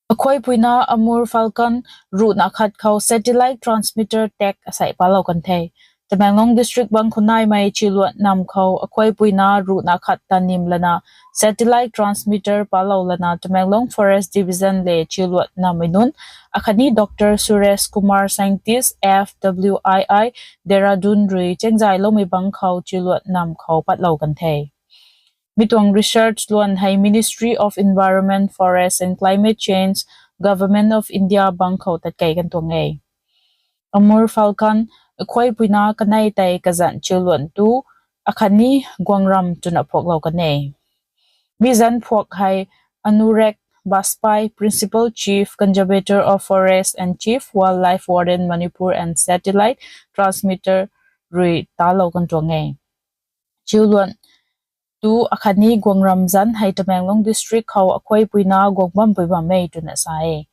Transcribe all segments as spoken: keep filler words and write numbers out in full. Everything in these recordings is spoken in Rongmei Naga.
Akhuaipuina Amur Falcon ruhna khat khou satellite transmitter tech asei palou kan the. Tamenglong district bang khou naimei Chiuluat nam khou akhuaipuina ruhna khat ta nim lana satellite transmitter palou lana Tamenglong Forest Division le Chiuluat nammei nunc akhatni Doctor Suresh Kumar, scientist, F W I I, Dehradun rui chengzayloumei bang khou Chiuluat nam khou patlou kan the. Mi tuang research luan hei Ministry of Environment, Forest and Climate Change, Government of India bang khou tatkei kan tuang e. Amur Falcon akhuaipuina kanei tei kazanc Chiuluat tu akhatni Guangram twna phuaklou kan e. Mi zanc phuak hei Anurag Bajpai, Principal Chief Conservator of Forest and Chief Wildlife Warden Manipur and satellite transmitter rui talou kan tuang e. Chiuluat tu akhatni Guangram zanc hei Tamenglong district khou akhuaipuina guang bampui bam e twna sa e.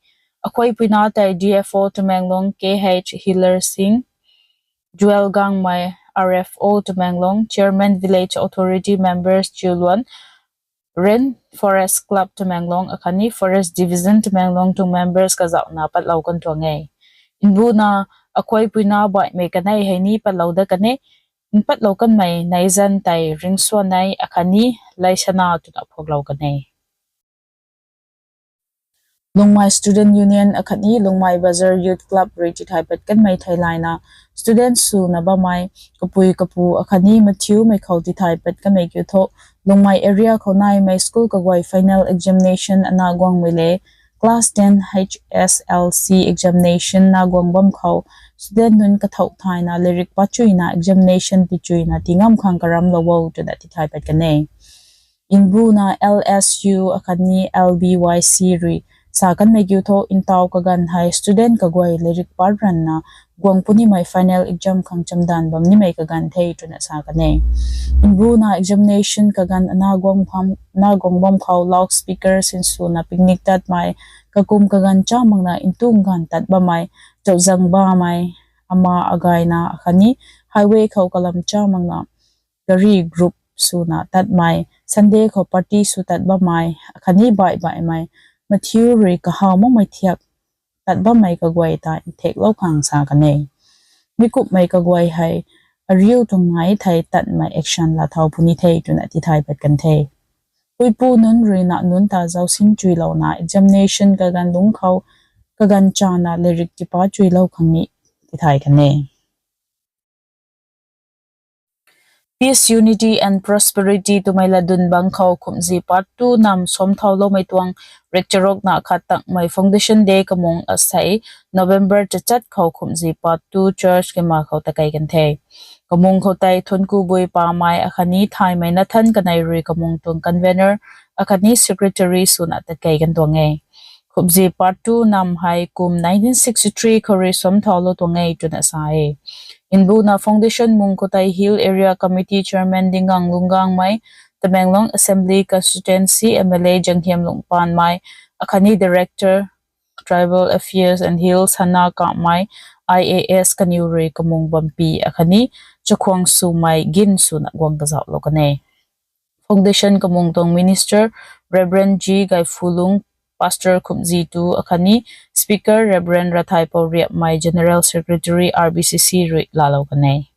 Akhuaipuina tei D F O Tamenglong K H Hiller Singh, Joel Gangmei, R F O Tamenglong, Chairman Village Authority members Chiuluat, Rain Forest Club Tamenglong akhatni Forest Division Tamenglong tuang members kazauhna patlou kan tuang e. Mbuna akhuaipuina baihmei kanei hei ni patlou dat kan e. Mpatlou kanmei neizan tei Ringsuanei akhatni Leisana twna phuaklou kan e. Lungmei Student Union akhatni Lungmei Bazar Youth Club rui tithay pat kanmei theilayna student swna bammei kapui kapu akhatni mathiumei khou tithay pat kanmei kiu thu Lungmei area khou naimei school kaguay final examination ana guangmei le class ten H S L C examination na guang bam khou student nunc kathauh thayna lirik pachuina examination tichuina tingam khang karamlou o twna tithay pat kan e. Mbuna L S U akhatni L B Y C rui sa kanmei kiu thu ntaw kaganv hei student kaguay lirik pat ranna guang punimei final exam khang chamdan bam nimei kaganv the twna sa kan e. Mbuna examination kaganv ana guang bam khou loudspeaker sinswna picnic tatmei, kakum kaganv cha makna ntung ganv tat bammei, chauhzang bammei, ama agayna akhatni highway khou kalam cha makna gari group swna tatmei, Sunday khou party sw tat bammei akhatni baih baihmei, mathiu rui kahaw makmei thiak tat bammei kaguay ta ntheklou khang sa kan e. Mi kumhmei kaguay hei ariu tuang nai thei tatmei action laa thau puni the twna tithay pat kan the. Puipu nunc rui na nunc ta zausin chuilouna examination kaganv lungc khou kaganv chana lirik tipa chuilou khang ni tithay kan e. Peace, Unity and Prosperity twmei latdyn bang khou Khumzi Part two nam suam thauloumei tuang rikcharukna khat tangmei Foundation Day kamung asei November tachat khou Khumzi Part two Church kima khou takei kan the. Kamung khou tei Thunkubui Pamei akhatni Thaymei Nathan kanei rui kamung tuang convener akhatni secretary swna takei kan tuang e. Khumzi Part two nam hei kum nineteen sixty-three khou rui suam thaulou tuang e twna sa e. Mbuna foundation mung khou tei Hill Area Committee Chairman Dingang Lunggangmei, Tamenglong Assembly Constituency M L A Janghiam Lungpanmei akhatni Director Tribal Affairs and Hills Hana Kamei, I A S kaniw rui kamung bampi akhatni chakhwang swmei gin swna guang kazauhlou kan e. Foundation kamung tuang Minister Reverend G Gaifulung, Pastor Khumzi tu akhatni Speaker Reverend Rathai Pouriapmei, General Secretary R B C C rui laalou kan e.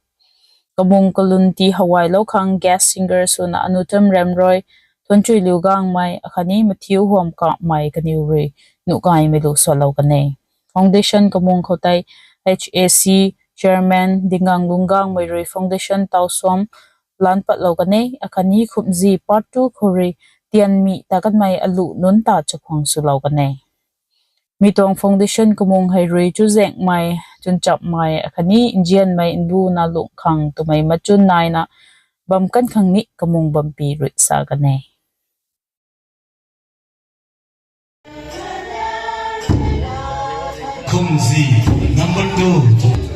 Kamung kalun ti hawailou khang guest singer swna Anutam Remroi, Thunchui Liugangmei akhatni Matthew Huam Kamei kaniw rui nuhgaymei lu sualou kan e. Foundation kamung khou tei H A C Chairman Dingang Lunggangmei rui foundation tau suam lan patlou kan e, akhatni Khumzi Part two khou rui tianmei ta kanmei aluh nunc ta chakhwang swlou kan e. Mi tuang foundation kamung hei rui chuzaenghmei, chwnchapmei akhatni nzianmei mbuna lungh khang twmei machun naina bam kan khang ni kamung bampi rui sa kan e. Khumzi number two.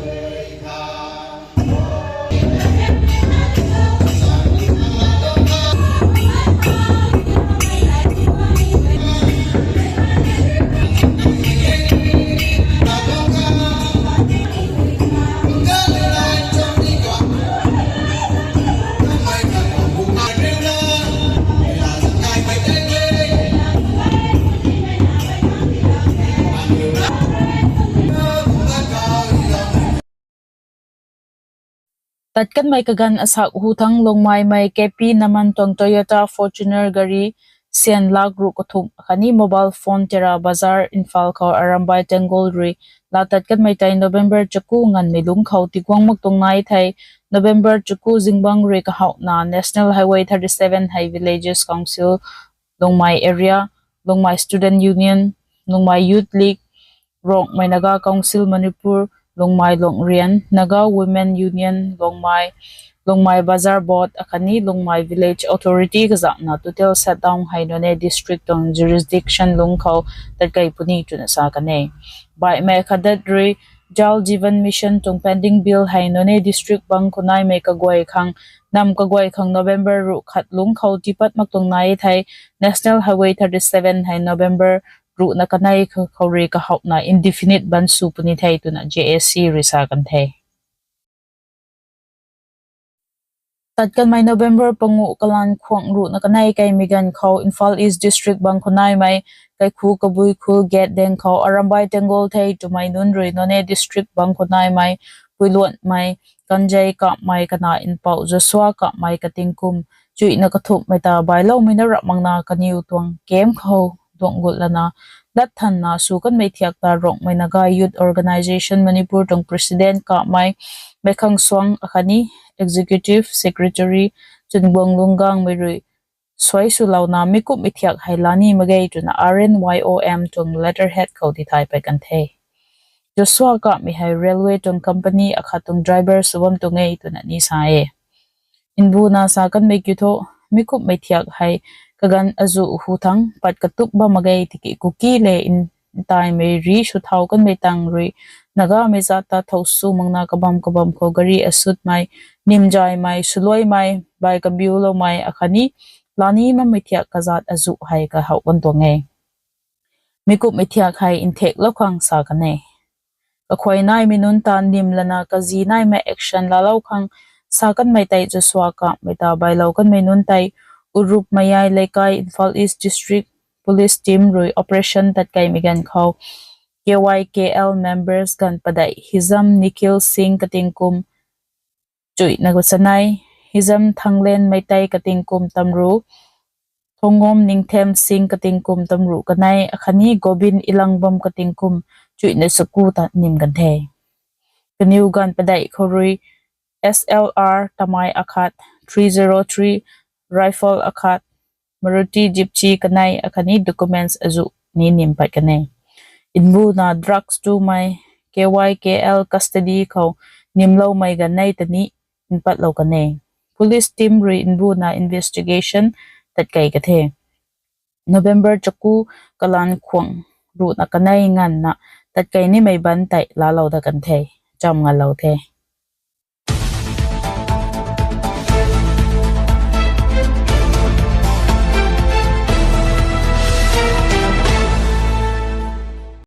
Tat kanmei kaganv asak hu thangc Lungmeimei K P Naman tuang Toyota Fortuner gari syan lak ruh kathumh khatni mobile phone Tera Bazar, Imphal khou Arambai Tenggol rui laa tat kanmei tei November chaku nganvmei lungc khou tiguang mak tuang nai thei, November chaku zingbangc rui kahowhna National Highway thirty seven hei Villages Council Lungmei Area, Lungmei Student Union, Lungmei Youth League, Rongmei Naga Council Manipur, Lungmei Longrian, Naga Women Union Lungmei, Lungmei Bazar Board akhatni Lungmei Village Authority kazanhna total shutdown hei Noney District tuang jurisdiction lungc khou tatkei puni twna sa kan e. Baihmei khatdat rui Jal Jeevan Mission tuang pending bill hei Noney District bang khou naimei kaguay khang, nam kaguay khang November ruh khat lungc khou tiipat mak tuang nai thei, National Highway thirty seven hei November ruhna kanei khou rui kahowhna indefinite ban sw puni the twna J A C rui sa kan the. Tat kanmei November panguh kalanv khwang ruhna kanei kaimei ganv khou Imphal East District bang khou naimei Kaikhu Kabui Khul gate deng khou Arambai Tenggol thei twmei nunc rui Noney District bang khou naimei Puiluanmei Kanjei Kapmei kana Npouh Joshua Kapmei kating kum chuihna kathumhmei ta bailoumei na rap makna kaniw tuang camp khou duang gut lana lat thanna sw kanmei thiak ta Rongmei Naga Youth Organisation Manipur tuang President Kapmei Meikhang Suang akhatni Executive Secretary Chunguang Lunggangmei rui suai swlouna mi kumhmei thiak hei laa ni mak ge twna R N Y O M tuang letterhead khou tithay pat kan the. Joshua Kapmei hei railway tuang company akhat tuang driver sw bam tuang e twna ni sa e. Nbuna sa kanmei kiu thu, mi kumhmei thiak hei kaganv azuh hu thangc pat katup bam mak ge tiki Kuki le ntaimei ri sw thau kanmei tang rui Nagamei zat ta thow sw makna kabam kabam khou gari asutmei, nimzaymei, swluaimei, bai kabiuloumei akhatni laa ni makmei thiak kazat azuh hei kahowh kan tuang e. Mi kumhmei thiak hei nthaeklou khang sa kan e. Kakhuay naimei nunc ta nim lana kazi naimei action laalou khang sa kanmei tei Joshua Kapmei ta bailou kanmei nunc tei Urupmei Leikai, Imphal East District Police Team rui operation tatkeimei ganv khou K Y K L members ganv padeih Hizam Nikhil Singh kating kum chuihna chanei, Hizam Thanglen Meitei kating kum tamru, Thongom Ningthem Singh kating kum tamru kanei akhatni Gobind Ilangbam kating kum chuihna chaku ta nim kan the. Kaniw ganv padeih khou rui S L R tamei akhat, three zero three rifle akhat, Maruti Gypsy kanei akhatni documents azuh ni nim pat kan e. Nbuna drugs tumei K Y K L custody khou nimloumei ganv nei ta ni npatlou kan e. Police team rui nbuna investigation tatkei ka the. November chaku kalanv khwang ruhna kanei nganvna tatkei nimei ban tei laalou dat kan the. Cham ngalou the.